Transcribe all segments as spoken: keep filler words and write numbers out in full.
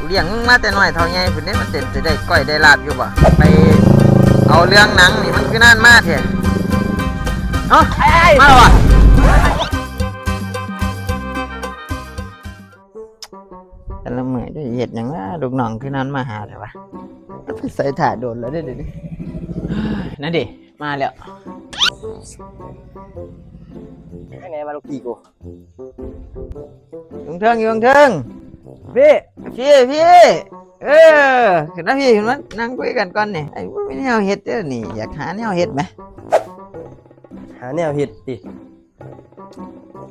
เลี้ยงมึงมาแต่น้อยเท่าใหญ่พุ้นเด้ มันเต็มสิได้ก้อยได้ลาบอยู่บ่ ไปเอาเรื่องหนังนี่มันคือนานมาแท้ เอ้า ไอ้ไอ้ มาแล้ววะ แต่ละมื้อได้เฮ็ดหยังวะ ลูกน้องคือนานมาหาแท้วะ ไปใส่ถ่าโดนแล้วเด้อเดี๋ยวนี้ นั่นดิ มาแล้ว ไงมาลูกพี่กู อยู่เทิง อยู่เทิง พี่ พี่ พี่ เออ ขึ้นมาพี่ ขึ้นมานั่งคุยกันก่อนนี่ ไอ้บ่มีแนวเฮ็ดเด้อนี่ อยากหาแนวเฮ็ดไหม หาแนวเฮ็ดติ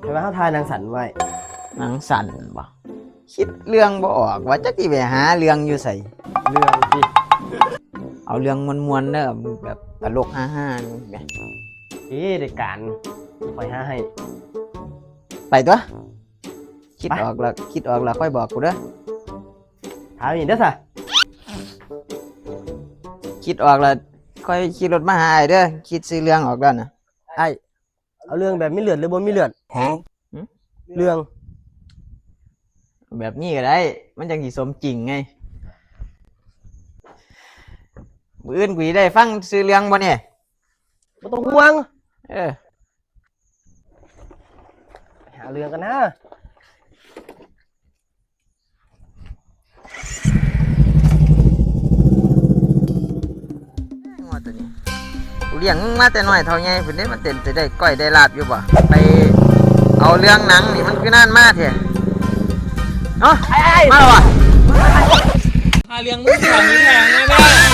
แต่ว่าเฮาทายหนังสั้นไว้ หนังสั้นบ่ คิดเรื่องบ่ออกว่าจักสิไปหาเรื่องอยู่ไส เรื่องติ เอาเรื่องม่วนๆเด้อ แบบตลกฮาๆนี่แหม เอ้ ได้การ ข้อยหาให้ ไปตั๊ว คิด ไป ออกแล้ว คิดออกแล้วค่อยบอกกูเด้อ ถามอีกเด้อซะ คิดออกแล้วค่อยขี่รถมาหาอ้ายเด้อ คิดชื่อเรื่องออกแล้วนะ อ้าย เอาเรื่องแบบมีเลือดหรือบ่มีเลือด ฮะ หึ เรื่อง แบบนี้ก็ได้ มันจั่งสิสมจริงไง มื้ออื่นกูสิได้ฟังชื่อเรื่องบ่เนี่ย บ่ต้องห่วง เออ หาเรื่องกันนะ งัวตัวนี้ กูเลี้ยงมึงมาแต่น้อยเท่าใหญ่พุ้นเด้ มันเต็มสิได้ก้อยได้ลาบอยู่บ่ ไปเอาเรื่องหนังนี่มันคือนานมาแท้ เอ้า ไอ้ไอ้ มาแล้ววะ หาเรื่องมึงแทงแทงเลยแม่